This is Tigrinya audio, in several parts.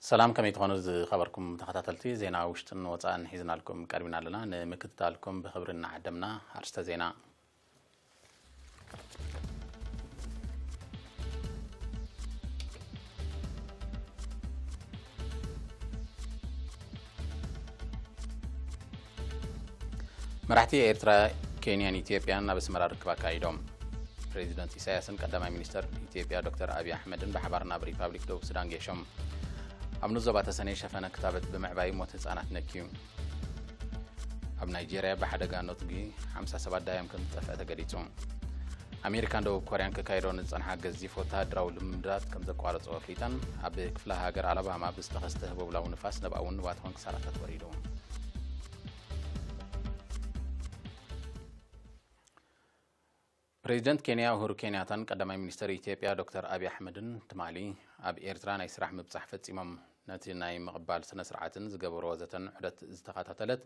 ሰላም፣ ከመይ ትኾኑ ዝኸበርኩም ተኸታተልቲ? ዜና ውሽጥን ወፃእን ሒዝናልኩም ቀርቢና ኣለና። ንምክትታልኩም ብኽብሪ እናዓደምና፣ ኣርስተ ዜና። መራሕቲ ኤርትራ፣ ኬንያን ኢትዮጵያን ኣብ ኣስመራ ርክብ ኣካይዶም። ፕሬዚደንት ኢሳያስን ቀዳማይ ሚኒስተር ኢትዮጵያ ዶክተር ኣብይ ኣሕመድን ብሓባር ናብ ሪፓብሊክ ደቡብ ሱዳን ገይሾም። ኣብ ንዞባ ተሰነይ ሸፈነ ክታበት ብምዕባይ ሞት ህጻናት ነክዩ። ኣብ ናይጄርያ ብሓደጋ ነትጒ ሓምሳ ሰባት ዳያም ከም ዝጠፍአ ተገሊጹ። ኣሜሪካን ደቡብ ኮርያን ክካየዶ ንዝጸንሓ ገዚፍ ወተሃደራዊ ልምምዳት ከም ዘቋረጾ ኣፍሊጠን። ኣብ ክፍለ ሃገር ኣላባማ ብዝተኸስተ ህቦብላዊ ንፋስ ነብኣ እውን ንዋት ኾን ክሳራታት ወሪዱ። ፕሬዚደንት ኬንያ ኡሁሩ ኬንያታን ቀዳማይ ሚኒስተር ኢትዮጵያ ዶክተር ኣብይ ኣሕመድን ትማሊ ኣብ ኤርትራ ናይ ስራሕ ምብጻሕ ፈጺሞም። ነቲ ናይ ምቕባል ስነ ስርዓትን ዝገበርዎ ዘተን ዑደት ዝተኸታተለት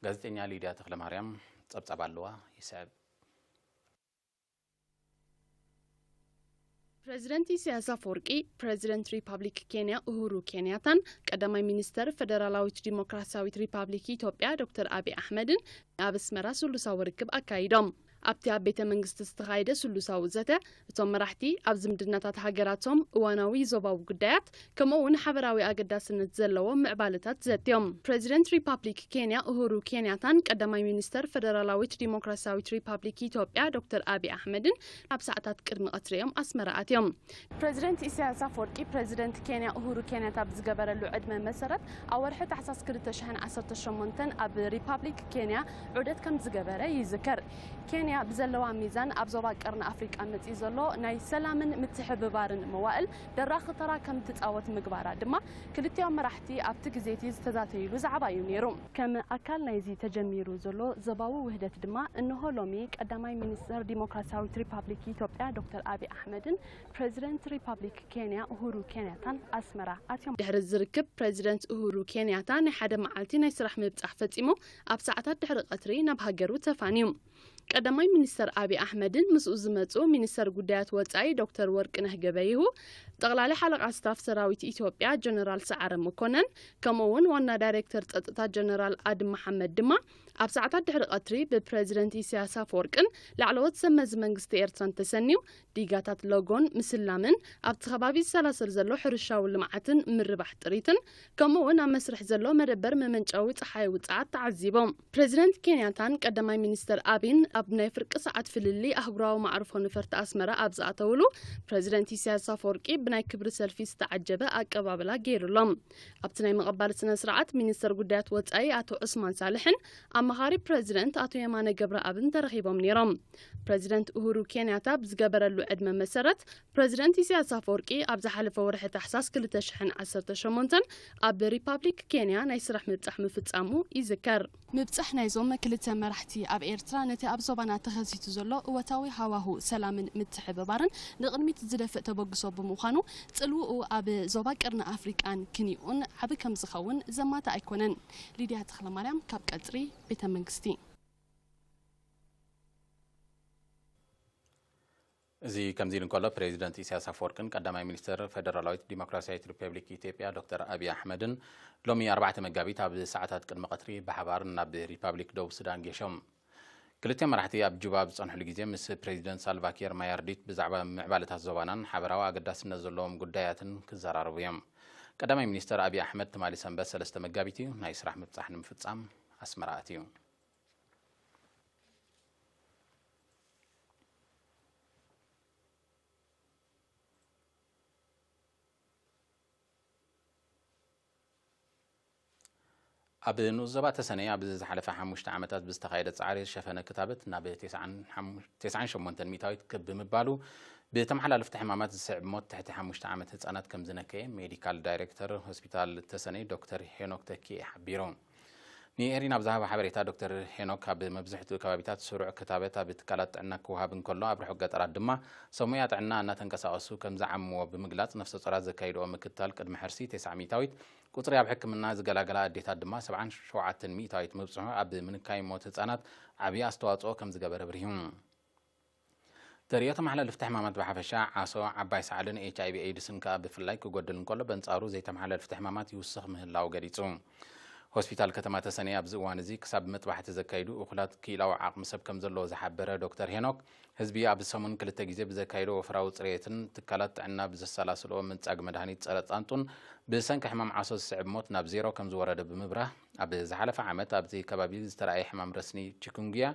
ጋዜጠኛ ሊድያ ተኽለማርያም ጸብጻብ ኣለዋ፣ ይስዕብ። ፕሬዚደንት ኢሳያስ ኣፈወርቂ፣ ፕሬዚደንት ሪፓብሊክ ኬንያ ኡሁሩ ኬንያታን ቀዳማይ ሚኒስተር ፈደራላዊት ዲሞክራሲያዊት ሪፓብሊክ ኢትዮጵያ ዶክተር ኣብይ ኣሕመድን ኣብ ኣስመራ ስሉሳዊ ርክብ ኣካይዶም። ኣብቲ ኣብ ቤተ መንግስቲ ዝተኻየደ ስሉሳዊ ዘተ፣ እቶም መራሕቲ ኣብ ዝምድናታት ሃገራቶም፣ እዋናዊ ዞባዊ ጉዳያት፣ ከምኡ እውን ሓበራዊ ኣገዳስነት ዘለዎም ምዕባለታት ዘትዮም። ፕሬዚደንት ሪፓብሊክ ኬንያ ኡሁሩ ኬንያታን ቀዳማይ ሚኒስተር ፈደራላዊት ዲሞክራሲያዊት ሪፓብሊክ ኢትዮጵያ ዶክተር ኣብይ ኣሕመድን ኣብ ሰዓታት ቅድሚ ቀትሪ እዮም ኣስመራ ኣትዮም። ፕሬዚደንት ኢሳያስ ኣፈወርቂ፣ ፕሬዚደንት ኬንያ ኡሁሩ ኬንያታ ብዝገበረሉ ዕድመ መሰረት፣ ኣብ ወርሒ ታሕሳስ ክልተ ሽሕን ዓሰርተ ሸሞንተን ኣብ ሪፓብሊክ ኬንያ ዑደት ከም ዝገበረ ይዝከር። ኬንያ ብዘለዋ ሚዛን ኣብ ዞባ ቀርኒ ኣፍሪቃ መጺኡ ዘሎ ናይ ሰላምን ምትሕብባርን መዋእል ደራኺ ተራ ከም ትጻወት ምግባራ ድማ ክልቲኦም መራሕቲ ኣብቲ ግዜ እቲ ዝተዛተይሉ ዛዕባ እዩ ነይሩ። ከም ኣካል ናይዚ ተጀሚሩ ዘሎ ዞባዊ ውህደት ድማ እንሆ ሎሚ ቀዳማይ ሚኒስተር ዲሞክራሲያዊት ሪፓብሊክ ኢትዮጵያ ዶክተር ኣብይ ኣሕመድን ፕሬዚደንት ሪፓብሊክ ኬንያ ኡሁሩ ኬንያታን ኣስመራ ኣትዮም። ድሕሪ ዝርክብ ፕሬዚደንት ኡሁሩ ኬንያታ ናይ ሓደ መዓልቲ ናይ ስራሕ ምብጻሕ ፈጺሙ ኣብ ሰዓታት ድሕሪ ቀትሪ ናብ ሃገሩ ተፋንዩ። ቀዳማይ ሚኒስተር ኣብይ ኣሕመድን ምስኡ ዝመጹ ሚኒስተር ጉዳያት ወጻኢ ዶክተር ወርቅነህ ገበይሁ፣ ጠቕላሊ ሓለቓ ስታፍ ሰራዊት ኢትዮጵያ ጀነራል ሰዓረ መኮነን፣ ከምኡ እውን ዋና ዳይሬክተር ጸጥታ ጀነራል ኣድም መሓመድ ድማ ኣብ ሰዓታት ድሕሪ ቀትሪ ብፕሬዚደንት ኢሳያስ ኣፈወርቅን ላዕለዎት ሰብ መዚ መንግስቲ ኤርትራን ተሰንዩ፣ ዲጋታት ሎጎን ምስላምን፣ ኣብቲ ከባቢ ዝሰላሰል ዘሎ ሕርሻዊ ልምዓትን ምርባሕ ጥሪትን፣ ከምኡ እውን ኣብ መስርሕ ዘሎ መደበር መመንጨዊ ጸሓይ ውጽዓት ተዓዚቦም። ፕሬዚደንት ኬንያታን ቀዳማይ ሚኒስተር ኣቢን ኣብ ናይ ፍርቂ ሰዓት ፍልልይ ኣህጉራዊ መዕርፎ ነፈርቲ ኣስመራ ኣብ ዝኣተውሉ፣ ፕሬዚደንት ኢሳያስ ኣፈወርቂ ብናይ ክብሪ ሰልፊ ዝተዓጀበ ኣቀባብላ ገይሩሎም። ኣብቲ ናይ ምቕባል ስነ ስርዓት ሚኒስተር ጉዳያት ወጻኢ ኣቶ ዑስማን ሳልሕን ኣማኻሪ ፕሬዚደንት ኣቶ የማነ ገብረኣብን ተረኺቦም ነይሮም። ፕሬዚደንት ኡሁሩ ኬንያታ ብዝገበረሉ ዕድመ መሰረት፣ ፕሬዚደንት ኢሳያስ ኣፈወርቂ ኣብ ዝሓለፈ ወርሒ ታሕሳስ ክልተ ሽሕን ዓሰርተ ሸሞንተን ኣብ ሪፓብሊክ ኬንያ ናይ ስራሕ ምብጻሕ ምፍጻሙ ይዝከር። ምብጻሕ ናይዞም ክልተ መራሕቲ ኣብ ኤርትራ ነቲ ኣብ ዞባና ተኸሲቱ ዘሎ እወታዊ ሃዋሁ ሰላምን ምትሕብባርን ንቕድሚት ዝደፍእ ተበግሶ ብምዃኑ፣ ጽልውኡ ኣብ ዞባ ቀርኒ ኣፍሪቃን ክንዮኡን ዓቢ ከም ዝኸውን ዘማትእ ኣይኮነን። ሊድያ ተኽለማርያም ካብ ቀጽሪ ቤተ መንግስቲ። እዚ ከምዚ ኢሉ እንከሎ፣ ፕሬዚደንት ኢሳያስ ኣፈወርቅን ቀዳማይ ሚኒስተር ፈደራላዊት ዲሞክራሲያዊት ሪፐብሊክ ኢትዮጵያ ዶክተር ኣብይ ኣሕመድን ሎሚ ኣርባዕተ መጋቢት ኣብ ሰዓታት ቅድሚ ቀትሪ ብሓባር ናብ ሪፐብሊክ ደቡብ ሱዳን ጌሾም። ክልቲኦም መራሕቲ ኣብ ጁባ ኣብ ዝጸንሕሉ ግዜ ምስ ፕሬዚደንት ሳልቫኪር ማያርዲት ብዛዕባ ምዕባለታት ዞባናን ሓበራዊ ኣገዳስነት ዘለዎም ጉዳያትን ክዘራረቡ እዮም። ቀዳማይ ሚኒስተር ኣብይ ኣሕመድ ትማሊ ሰንበት ሰለስተ መጋቢት እዩ ናይ ስራሕ ምብጻሕ ንምፍጻም ኣስመራ ኣትዩ። ኣብ ንኡስ ዞባ ተሰነይ ኣብ ዝሓለፈ ሓሙሽተ ዓመታት ብዝተኻየደ ጻዕሪ ዝሸፈነ ክታበት ናብ ተስዓን ሸሞንተን ሚእታዊት ክብ ብምባሉ፣ ብተመሓላለፍቲ ሕማማት ዝስዕብ ሞት ትሕቲ ሓሙሽተ ዓመት ህጻናት ከም ዝነከየ ሜዲካል ዳይሬክተር ሆስፒታል ተሰነይ ዶክተር ሄኖክ ተኪኤ ሓቢሩ። ንኤሪና ኣብ ዝሃቦ ሓበሬታ ዶክተር ሄኖክ፣ ኣብ መብዝሕትኡ ከባቢታት ስሩዕ ክታበት ኣብ ትካላት ጥዕና ክወሃብ እንከሎ፣ ኣብ ርሑቕ ገጠራት ድማ ሰብ ሞያ ጥዕና እናተንቀሳቐሱ ከም ዝዓምዎ ብምግላጽ፣ ነፍሰ ጾራት ዘካይድኦ ምክትታል ቅድመ ሕርሲ ተስዓ ሚእታዊት፣ ቁጽሪ ኣብ ሕክምና ዝገላገላ ኣዴታት ድማ ሰብዓን ሸውዓተን ሚእታዊት ምብጽሑ ኣብ ምንካይ ሞት ህጻናት ዓቢ ኣስተዋጽኦ ከም ዝገበረ ኣብሪሁ። ተርእዮ ተመሓላለፍቲ ሕማማት ብሓፈሻ፣ ዓሶ፣ ዓባይ ሳዕልን ኤች ኣይ ቪ ኤድስን ከኣ ብፍላይ ክጎድል እንከሎ፣ በንጻሩ ዘይተመሓላለፍቲ ሕማማት ይውስኽ ምህላው ገሊጹ። ሆስፒታል ከተማ ተሰነይ ኣብዚ እዋን እዚ ክሳብ መጥባሕቲ ዘካይዱ እኹላት ክኢላዊ ዓቕሚ ሰብ ከም ዘለዎ ዝሓበረ ዶክተር ሄኖክ፣ ህዝቢ ኣብ ሰሙን ክልተ ግዜ ብዘካይዶ ወፍራዊ ጽሬትን ትካላት ጥዕና ብዘሰላስልኦ ምንጻግ መድሃኒት ጸረ ጣንጡን ብሰንኪ ሕማም ዓሶ ዝስዕብ ሞት ናብ ዜሮ ከም ዝወረደ ብምብራህ፣ ኣብ ዝሓለፈ ዓመት ኣብዚ ከባቢ ዝተረኣየ ሕማም ረስኒ ቺኩንጉያ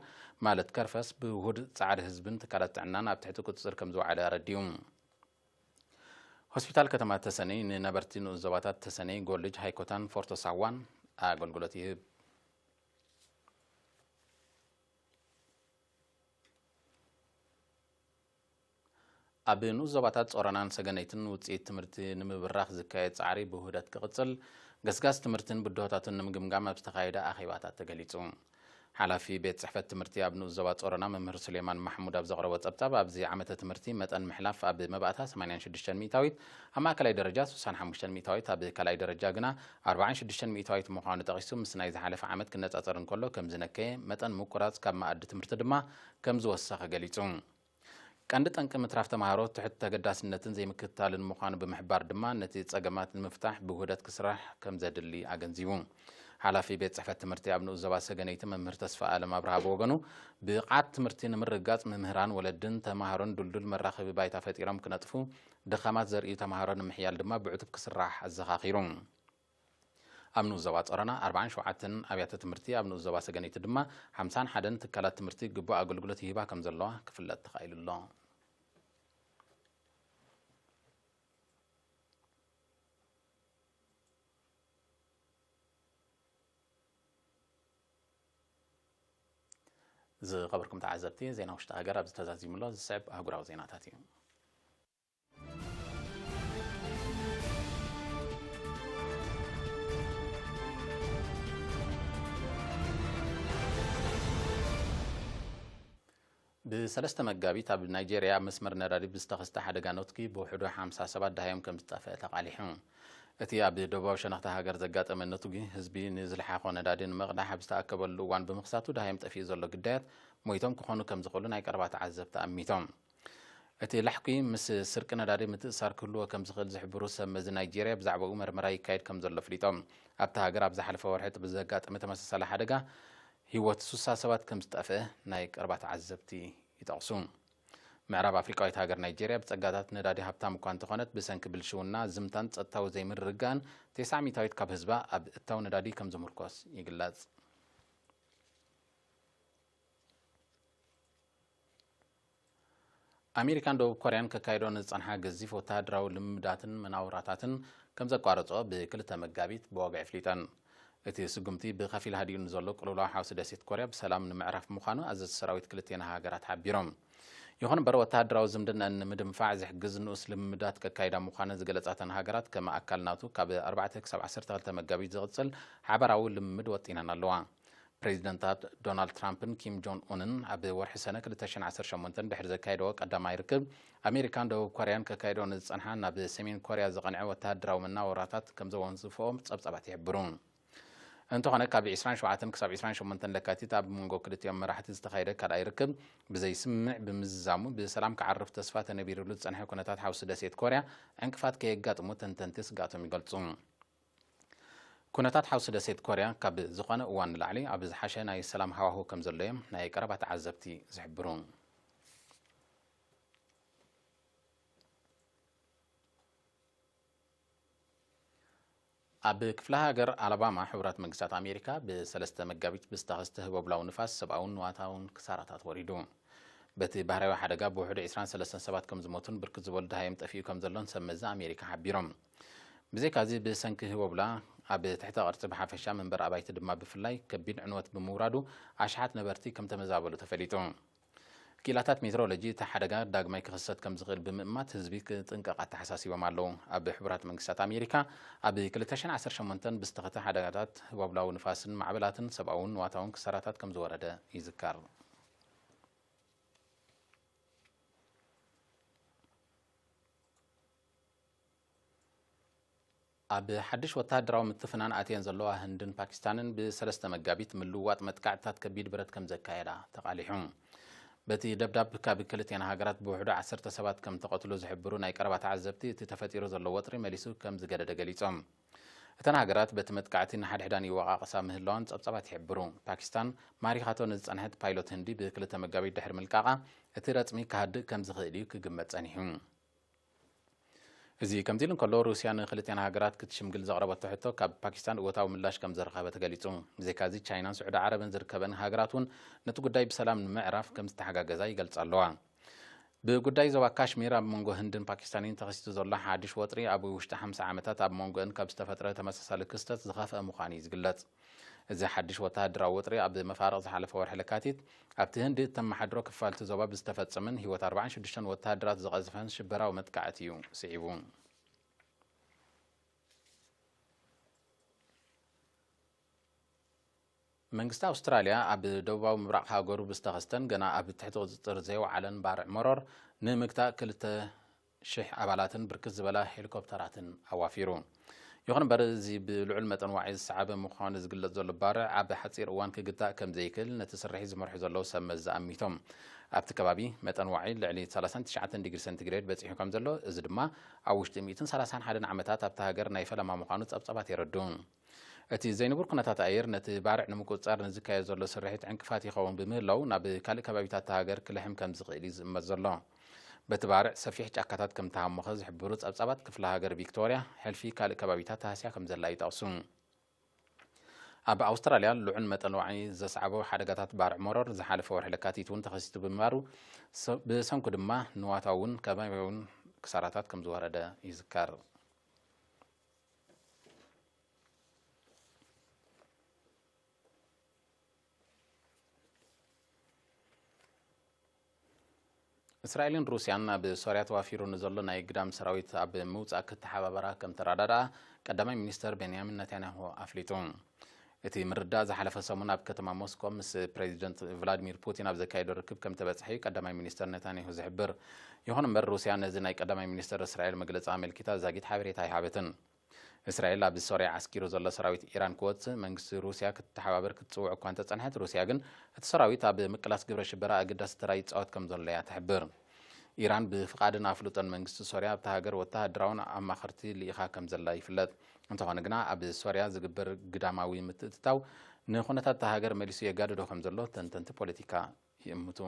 ማለት ከርፈስ ብውሁድ ጻዕሪ ህዝብን ትካላት ጥዕናን ኣብ ትሕቲ ቁጽጽር ከም ዝወዓለ ኣረዲኡ። ሆስፒታል ከተማ ተሰነይ ንነበርቲ ንኡስ ዞባታት ተሰነይ፣ ጎልጅ፣ ሃይኮታን ፎርቶ ሳዋን ኣገልግሎት ይህብ። ኣብ ንኡስ ዞባታት ጾረናን ሰገነይትን ውጽኢት ትምህርቲ ንምብራኽ ዝካየድ ጻዕሪ ብውህደት ክቕጽል፣ ገስጋስ ትምህርትን ብድሆታቱን ንምግምጋም ኣብ ዝተኻየደ ኣኼባታት ተገሊጹ። ሓላፊ ቤት ጽሕፈት ትምህርቲ ኣብ ንኡስ ዞባ ጾረና መምህር ሱሌማን ማሕሙድ ኣብ ዘቕረቦ ጸብጻብ፣ ኣብዚ ዓመተ ትምህርቲ መጠን ምሕላፍ ኣብ መባእታ ሰማንያን ሽዱሽተን ሚእታዊት፣ ኣብ ማእከላይ ደረጃ ስሳን ሓሙሽተን ሚእታዊት፣ ኣብ ካልኣይ ደረጃ ግና ኣርባዓን ሽዱሽተን ሚእታዊት ምዃኑ ጠቒሱ፣ ምስ ናይ ዝሓለፈ ዓመት ክነጻጸር እንከሎ ከም ዝነከየ፣ መጠን ምቁራጽ ካብ መኣዲ ትምህርቲ ድማ ከም ዝወሰኸ ገሊጹ። ቀንዲ ጠንቂ ምትራፍ ተምሃሮ ትሑት ተገዳስነትን ዘይምክትታልን ምዃኑ ብምሕባር ድማ፣ ነቲ ጸገማት ንምፍታሕ ብውህደት ክስራሕ ከም ዘድሊ ኣገንዚቡ። ሓላፊ ቤት ጽሕፈት ትምህርቲ ኣብ ንኡስ ዞባ ሰገነይቲ መምህር ተስፋ ኣለም ኣብርሃ ብወገኑ፣ ብቕዓት ትምህርቲ ንምርግጋጽ መምህራን፣ ወለድን ተምሃሮን ድልዱል መራኸቢ ባይታ ፈጢሮም ክነጥፉ፣ ድኻማት ዘርእዩ ተምሃሮ ንምሕያል ድማ ብዕቱብ ክስራሕ ኣዘኻኺሩ። ኣብ ንኡስ ዞባ ጾረና ኣርባዓን ሸውዓተን ኣብያተ ትምህርቲ፣ ኣብ ንኡስ ዞባ ሰገነይቲ ድማ ሓምሳን ሓደን ትካላት ትምህርቲ ግቡእ ኣገልግሎት ይህባ ከም ዘለዋ ክፍለጥ ተኻኢሉ ኣሎ። ዝኸበርኩም ተዓዘብቲ፣ ዜና ውሽጢ ሃገር ኣብዚ ተዛዚሙ ኣሎ። ዝስዕብ ኣህጉራዊ ዜናታት እዩ። ብሰለስተ መጋቢት ኣብ ናይጄርያ ኣብ መስመር ነዳዲ ብዝተኸስተ ሓደጋ ነትጒ ብውሕዱ ሓምሳ ሰባት ደሃዮም ከም ዝጠፍአ ተቓሊሑ። እቲ ኣብ ደቡባዊ ሸነኽቲ ሃገር ዘጋጠመ ነትጒ፣ ህዝቢ ንዝለሓኾ ነዳዲ ንምቕዳሕ ኣብ ዝተኣከበሉ እዋን ብምኽሳቱ፣ ደሃዮም ጠፊኡ ዘሎ ግዳያት ሞይቶም ክኾኑ ከም ዝኽእሉ ናይ ቀረባ ተዓዘብቲ ኣሚቶም። እቲ ላሕኲ ምስ ስርቂ ነዳዲ ምትእስሳር ክህልዎ ከም ዝኽእል ዝሕብሩ ሰብ መዚ ናይጄርያ፣ ብዛዕባኡ መርመራ ይካየድ ከም ዘሎ ኣፍሊጦም። ኣብታ ሃገር ኣብ ዝሓለፈ ወርሒ ብዘጋጠመ ተመሳሳሊ ሓደጋ ህይወት ሱሳ ሰባት ከም ዝጠፍአ ናይ ቀረባ ተዓዘብቲ ይጠቕሱ። ምዕራብ ኣፍሪቃዊት ሃገር ናይጄርያ ብጸጋታት ነዳዲ ሃብታም እኳ እንተኾነት፣ ብሰንኪ ብልሽውና፣ ዝምታን ጸጥታዊ ዘይምርግጋእን፣ ተስዓ ሚእታዊት ካብ ህዝባ ኣብ እታው ነዳዲ ከም ዝምርኮስ ይግለጽ። ኣሜሪካን ደቡብ ኮርያን ከካይዶ ንዝጸንሓ ገዚፍ ወተሃደራዊ ልምምዳትን መናውራታትን ከም ዘቋረጾ ብክልተ መጋቢት ብዋጋ ኣፍሊጠን። እቲ ስጉምቲ ብኸፊል ሃዲኡ ንዘሎ ቅልውላው ሓውሲ ደሴት ኮርያ ብሰላም ንምዕራፍ ምዃኑ ኣዘዝቲ ሰራዊት ክልቴን ሃገራት ሓቢሮም። ይኹን እምበር፣ ወተሃደራዊ ዝምድናኣን ንምድንፋዕ ዝሕግዝ ንኡስ ልምምዳት ከካይዳ ምዃነን ዝገለጻ እተን ሃገራት፣ ከም ኣካል ናቱ ካብ ኣርባዕተ ክሳብ ዓሰርተ ክልተ መጋቢት ዝቕጽል ሓባራዊ ልምምድ ወጢነን ኣለዋ። ፕሬዚደንታት ዶናልድ ትራምፕን ኪም ጆን ኡንን ኣብ ወርሒ ሰነ ክልተ ሽሕን ዓሰርተ ሸሞንተን ድሕሪ ዘካየድዎ ቀዳማይ ርክብ፣ ኣሜሪካን ደቡብ ኮርያን ከካይዶ ንዝጸንሓ ናብ ሰሜን ኮርያ ዝቐንዐ ወተሃደራዊ መናወራታት ከም ዘወንዝፍኦ ጸብጻባት ይሕብሩ። እንተኾነ፣ ካብ ዕስራን ሸውዓተን ክሳብ ዕስራን ሸሞንተን ለካቲት ኣብ መንጎ ክልቲኦም መራሕቲ ዝተኻየደ ካልኣይ ርክብ ብዘይስምምዕ ብምዝዛሙ፣ ብሰላም ክዓርፍ ተስፋ ተነቢሩሉ ዝጸንሐ ኩነታት ሓውሲ ደሴት ኮርያ ዕንቅፋት ከየጋጥሞ ተንተንቲ ስግኣቶም ይገልጹ። ኩነታት ሓውሲ ደሴት ኮርያ ካብ ዝኾነ እዋን ንላዕሊ ኣብ ዝሓሸ ናይ ሰላም ሃዋህው ከም ዘሎ እዮም ናይ ቀረባ ተዓዘብቲ ዝሕብሩ። ኣብ ክፍለ ሃገር ኣላባማ፣ ሕቡራት መንግስታት ኣሜሪካ ብሰለስተ መጋቢት ብዝተኸስተ ህቦብላዊ ንፋስ ሰብኣውን ንዋታውን ክሳራታት ወሪዱ። በቲ ባህርያዊ ሓደጋ ብውሕዱ ዕስራን ሰለስተን ሰባት ከም ዝሞቱን ብርክት ዝበሉ ደሃዮም ጠፊኡ ከም ዘሎን ሰብ መዚ ኣሜሪካ ሓቢሮም። ብዘይካዚ፣ ብሰንኪ ህቦብላ ኣብ ትሕተ ቅርጺ ብሓፈሻ፣ መንበሪ ኣባይቲ ድማ ብፍላይ ከቢድ ዕንወት ብምውራዱ፣ ኣሽሓት ነበርቲ ከም ተመዛበሉ ተፈሊጡ። ክኢላታት ሜትሮሎጂ፣ እቲ ሓደጋ ዳግማይ ክኽሰት ከም ዝኽእል ብምእማት፣ ህዝቢ ክጥንቀቕ ኣተሓሳሲቦም ኣለዉ። ኣብ ሕቡራት መንግስታት ኣሜሪካ፣ ኣብ ክልተ ሽሕን ዓሰርተ ሸሞንተን ብዝተኸተ ሓደጋታት ህቦብላዊ ንፋስን ማዕበላትን ሰብኣውን ንዋታውን ክሳራታት ከም ዝወረደ ይዝከር። ኣብ ሓድሽ ወተሃደራዊ ምትፍናን ኣትየን ዘለዋ ህንድን ፓኪስታንን ብሰለስተ መጋቢት ምልውዋጥ መጥቃዕትታት ከቢድ ብረት ከም ዘካየዳ ተቓሊሑ። በቲ ደብዳብ ካብ ክልቲኣን ሃገራት ብውሕዱ ዓሰርተ ሰባት ከም ተቐትሉ ዝሕብሩ ናይ ቀረባ ተዓዘብቲ፣ እቲ ተፈጢሩ ዘሎ ወጥሪ መሊሱ ከም ዝገደደ ገሊጾም። እተን ሃገራት በቲ መጥቃዕቲ ንሓድሕዳን ይወቓቐሳ ምህላወን ጸብጻባት ይሕብሩ። ፓኪስታን ማሪኻቶ ንዝጸንሐት ፓይሎት ህንዲ ብክልተ መጋቢት ድሕሪ ምልቃቓ፣ እቲ ረጽሚ ክሃድእ ከም ዝኽእል እዩ ክግመት ጸኒሑ። እዚ ከምዚ ኢሉ እንከሎ፣ ሩስያ ንክልቲኣን ሃገራት ክትሽምግል ዘቕረበቶ ሕቶ ካብ ፓኪስታን እወታዊ ምላሽ ከም ዘረኸበ ተገሊጹ። ብዘይካዚ፣ ቻይናን ስዑዲ ዓረብን ዝርከበን ሃገራት እውን ነቲ ጉዳይ ብሰላም ንምዕራፍ ከም ዝተሓጋገዛ ይገልጻ ኣለዋ። ብጉዳይ ዞባ ካሽሚር ኣብ መንጎ ህንድን ፓኪስታንን ተኸሲቱ ዘሎ ሓድሽ ወጥሪ፣ ኣብ ውሽጢ ሓምሳ ዓመታት ኣብ መንጎአን ካብ ዝተፈጥረ ተመሳሳሊ ክስተት ዝኸፍአ ምዃኑ እዩ ዝግለጽ። እዚ ሓድሽ ወተሃደራዊ ወጥሪ ኣብ መፋርቕ ዝሓለፈ ወርሒ ለካቲት ኣብቲ ህንዲ እተመሓድሮ ክፋልቲ ዞባ ብዝተፈጸመን ህይወት ኣርባዓን ሽዱሽተን ወተሃደራት ዝቐዝፈን ሽበራዊ መጥቃዕቲ እዩ ስዒቡ። መንግስቲ ኣውስትራልያ ኣብ ደቡባዊ ምብራቕ ሃገሩ ብዝተኸስተን ገና ኣብ ትሕቲ ቁጽጽር ዘይወዓለን ባርዕ መሮር ንምግታእ ክልተ ሽሕ ኣባላትን ብርክት ዝበላ ሄሊኮፕተራትን ኣዋፊሩ። ይኹን እምበር፣ እዚ ብልዑል መጠን ዋዒ ዝሰዓበ ምዃኑ ዝግለጽ ዘሎ ባርዕ ኣብ ሓጺር እዋን ክግታእ ከም ዘይክእል ነቲ ስርሒት ዝመርሑ ዘለዉ ሰብ መዚ ኣሚቶም። ኣብቲ ከባቢ መጠን ዋዒ ልዕሊ ሰላሳን ትሽዓተን ዲግሪ ሰንቲግሬድ በጺሑ ከም ዘሎ፣ እዚ ድማ ኣብ ውሽጢ ሚእትን ሰላሳን ሓደን ዓመታት ኣብታ ሃገር ናይ ፈለማ ምዃኑ ጸብጻባት የረድኡ። እቲ ዘይንቡር ኩነታት ኣየር ነቲ ባርዕ ንምቁጽጻር ንዝካየድ ዘሎ ስርሒት ዕንቅፋት ይኸውን ብምህላው፣ ናብ ካልእ ከባቢታት እታ ሃገር ክልሕም ከም ዝኽእል እዩ ዝእመት ዘሎ። በቲ ባርዕ ሰፊሕ ጫካታት ከም ተሃሞኸ ዝሕብሩ ጸብጻባት፣ ክፍለ ሃገር ቪክቶርያ ሕልፊ ካልእ ከባቢታት ተሃስያ ከም ዘላ ይጠቕሱ። ኣብ ኣውስትራልያ ልዑል መጠን ዋዒ ዘስዓቦ ሓደጋታት ባርዕ መሮር ዝሓለፈ ወርሒ ለካቲት እውን ተኸሲቱ ብምንባሩ፣ ሰ-፣ ብሰንኩ ድማ ንዋታዊ እውን ከባቢያውን ክሳራታት ከም ዝወረደ ይዝከር። እስራኤልን ሩስያን ኣብ ሶርያ ተዋፊሩ ንዘሎ ናይ ግዳም ሰራዊት ኣብ ምውጻእ ክተሓባበራ ከም ተረዳድኣ ቀዳማይ ሚኒስተር ቤንያሚን ነታንያሁ ኣፍሊጡ። እቲ ምርዳእ ዝሓለፈ ሰሙን ኣብ ከተማ ሞስኮ ምስ ፕሬዚደንት ቭላድሚር ፑቲን ኣብ ዘካየዶ ርክብ ከም ተበጽሐ እዩ ቀዳማይ ሚኒስተር ነታንያሁ ዝሕብር። ይኹን እምበር፣ ሩስያ ነዚ ናይ ቀዳማይ ሚኒስተር እስራኤል መግለጺ ኣመልኪታ ዛጊት ሓበሬታ ኣይሃበትን። እስራኤል ኣብ ሶርያ ዓስኪሩ ዘሎ ሰራዊት ኢራን ክወጽእ መንግስቲ ሩስያ ክትተሓባበር ክትጽውዕ እኳ እንተጸንሐት፣ ሩስያ ግን እቲ ሰራዊት ኣብ ምቅላስ ግብረ ሽበራ ኣገዳሲ ተራ ይጻወት ከም ዘሎ እያ ትሕብር። ኢራን ብፍቓድን ኣፍልጦን መንግስቲ ሶርያ ኣብታ ሃገር ወተሃደራውን ኣማኸርቲ ልኢኻ ከም ዘላ ይፍለጥ። እንተኾነ ግና፣ ኣብ ሶርያ ዝግበር ግዳማዊ ምትእትታው ንኹነታት እታ ሃገር መሊሱ የጋድዶ ከም ዘሎ ተንተንቲ ፖለቲካ ይእምቱ።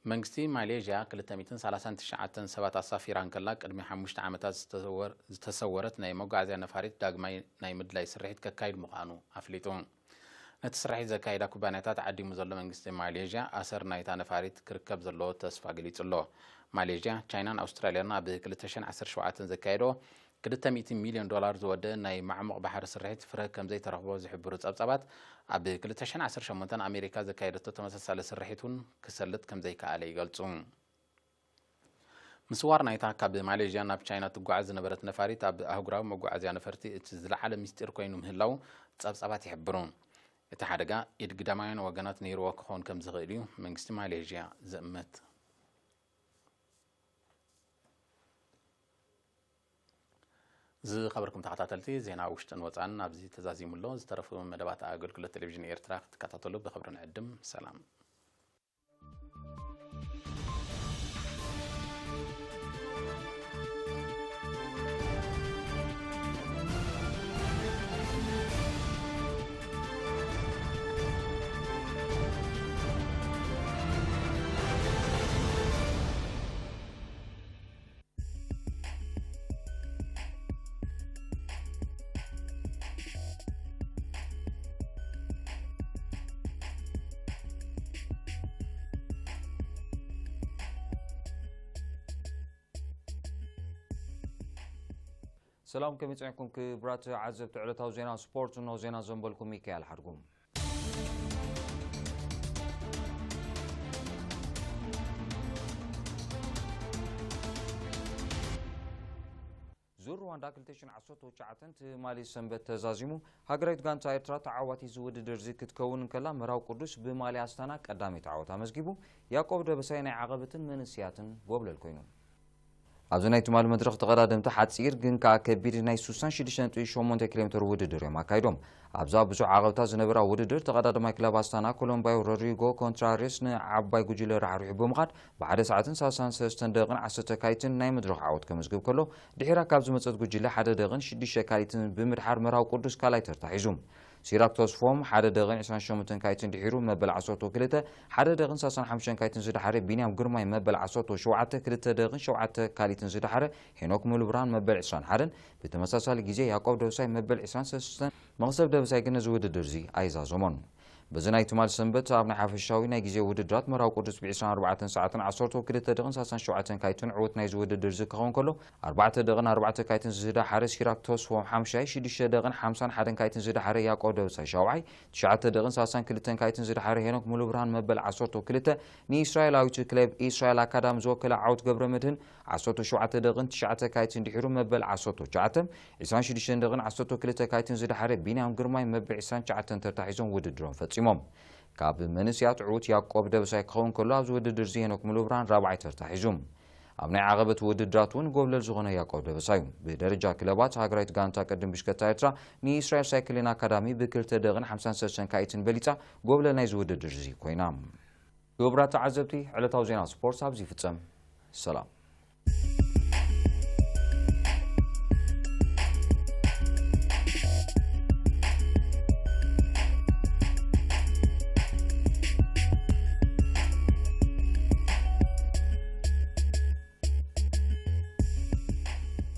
መንግስቲ ማሌዥያ ክልተ ሚእትን ሰላሳን ትሽዓተን ሰባት ኣሳፊራ እንከላ፣ ቅድሚ ሓሙሽተ ዓመታት ዝተሰወር-፣ ዝተሰወረት ናይ መጓዓዝያ ነፋሪት ዳግማይ ናይ ምድላይ ስርሒት ከካይድ ምዃኑ ኣፍሊጡ። ነቲ ስርሒት ዘካይዳ ኩባንያታት ዓዲሙ ዘሎ መንግስቲ ማሌዥያ፣ ኣሰር ናይታ ነፋሪት ክርከብ ዘለዎ ተስፋ ገሊጹ ኣሎ። ማሌዥያ፣ ቻይናን ኣውስትራልያን ኣብ ክልተ ሽሕን ዓሰርተ ሸውዓተን ዘካየዶ ክልተ ሚእቲ ሚልዮን ዶላር ዝወደአ ናይ ማዕሙቕ ባሕሪ ስርሒት ፍረ ከም ዘይተረኽቦ ዝሕብሩ ጸብጻባት፣ ኣብ ክልተ ሽሕን ዓሰርተ ሸሞንተን ኣሜሪካ ዘካየደቶ ተመሳሳሊ ስርሒት እውን ክሰልጥ ከም ዘይከኣለ ይገልጹ። ምስዋር ናይታ ካብ ማሌዥያ ናብ ቻይና ትጓዓዝ ዝነበረት ነፋሪት ኣብ ኣህጉራዊ መጓዓዝያ ነፈርቲ እቲ ዝለዓለ ምስጢር ኮይኑ ምህላው ጸብጻባት ይሕብሩ። እቲ ሓደጋ ኢድ ግዳማውያን ወገናት ነይርዎ ክኸውን ከም ዝኽእል እዩ መንግስቲ ማሌዥያ ዝእምት። ዝኸበርኩም ተኸታተልቲ፣ ዜና ውሽጥን ወጻእን ኣብዚ ተዛዚሙ ኣሎ። ዝተረፉ መደባት ኣገልግሎት ቴሌቪዥን ኤርትራ ክትከታተሉ ብኽብሪ ንዕድም። ሰላም። ሰላም፣ ከመይ ጸኒሕኩም ክቡራት ዓዘብቲ ዕለታዊ ዜና ስፖርት? እንሆ ዜና ዘንበልኩም ሚካኤል ሓድጉም። ዙር ሩዋንዳ ክልተ ሽሕን ዓሰርተ ትሽዓተን ትማሊ ሰንበት ተዛዚሙ። ሃገራዊት ጋንታ ኤርትራ ተዓዋቲት እዚ ውድድር እዚ ክትከውን እንከላ፣ ምህራዊ ቅዱስ ብማልያ ኣስታና ቀዳመይቲ ዓወት ኣመዝጊቡ። ያዕቆብ ደበሳይ ናይ ዓቐብትን መንእስያትን ጎብለል ኮይኑ። ኣብዚ ናይ ትማሊ መድረኽ ተቐዳደምቲ ሓፂር ግን ከዓ ከቢድ ናይ ስሳን ሽዱሽተ ነጥቢ ሸሞንተ ኪሎ ሜትር ውድድር እዮም ኣካይዶም። ኣብዛ ብዙሕ ዓቐብታ ዝነበራ ውድድር ተቐዳዳማይ ክለብ ኣስታና ኮሎምባዮ ሮድሪጎ ኮንትራሬስ ንዓባይ ጉጅለ ራሕሪሑ ብምኻድ ብሓደ ሰዓትን ሳሳን ሰለስተን ደቂቕን ዓሰርተ ካሊትን ናይ መድረኽ ዓወት ከመዝግብ ከሎ፣ ድሒራ ካብ ዝመፀት ጉጅለ ሓደ ደቂቕን ሽዱሽተ ካሊትን ብምድሓር መራዊ ቅዱስ ካልኣይ ተርታ ሒዙ። ሲራክ ተስፎም ሓደ ደቂቕን ዕስራን ሸሞንተን ካሊትን ድሒሩ መበል ዓሰርተ ክልተ፣ ሓደ ደቂቕን ሳሳን ሓሙሽተን ካሊትን ዝደሓረ ቢንያም ግርማይ መበል ዓሰርተ ሸውዓተ፣ ክልተ ደቂቕን ሸውዓተ ካሊትን ዝደሓረ ሄኖክ ሙሉብርሃን መበል ዕስራን ሓደን፣ ብተመሳሳሊ ግዜ ያዕቆብ ደብሳይ መበል ዕስራን ሰለስተን። መኽሰብ ደብሳይ ግን ነዚ ውድድር እዚ ኣይዛዘሞን። በዚ ናይ ትማል ሰንበት ኣብ ናይ ሓፈሻዊ ናይ ግዜ ውድድራት መራዊ ቅዱስ ብ ዕስራን ኣርባዕተን ሰዓትን ዓሰርተ ክልተ ደቂቕን ሳሳን ሸውዓተን ካሊትን ዕውት ናይዚ ውድድር እዚ ክኸውን ከሎ፣ ኣርባዕተ ደቂቕን ኣርባዕተ ካሊትን ዝደሓረ ሲራክ ተስፎም ሓምሻይ፣ ሽዱሽተ ደቂቕን ሓምሳን ሓደን ካሊትን ዝደሓረ ያዕቆብ ደብሳይ ሻውዓይ፣ ትሽዓተ ደቂቕን ሳሳን ክልተን ካሊትን ዝደሓረ ሄኖክ ሙሉብርሃን መበል ዓሰርተ ክልተ፣ ንእስራኤላዊት ክለብ እስራኤል ኣካዳሚ ዝወከለ ዓወት ገብረ መድህን ዓሰርተ ሸውዓተ ደቂቕን ትሽዓተ ካሊትን ድሒሩ መበል ዓሰርተ ትሽዓተ፣ ዕስራን ሽዱሽተን ደቂቕን ዓሰርተ ክልተ ካሊትን ዝደሓረ ቢንያም ግርማይ መበል ዕስራን ትሽዓተን ተርታ ሒዞም ውድድሮም ፈጺሞም። ካብ መንእስያት ዕዉት ያዕቆብ ደበሳይ ክኸውን ከሎ፣ ኣብዚ ውድድር እዚ ሄኖክ ሙሉብርሃን ራብዓይ ተርታ ሒዙ። ኣብ ናይ ዓቐበት ውድድራት እውን ጎብለል ዝኾነ ያዕቆብ ደበሳይ እዩ። ብደረጃ ክለባት ሃገራዊት ጋንታ ቅድም ብሽከታ ኤርትራ ንእስራኤል ሳይክሊን ኣካዳሚ ብክልተ ደቂቕን ሓምሳን ሰለስተን ካሊትን በሊጻ ጎብለል ናይዚ ውድድር እዚ ኮይና። ክቡራት ተዓዘብቲ፣ ዕለታዊ ዜና ስፖርት ኣብዚ ይፍጸም። ሰላም።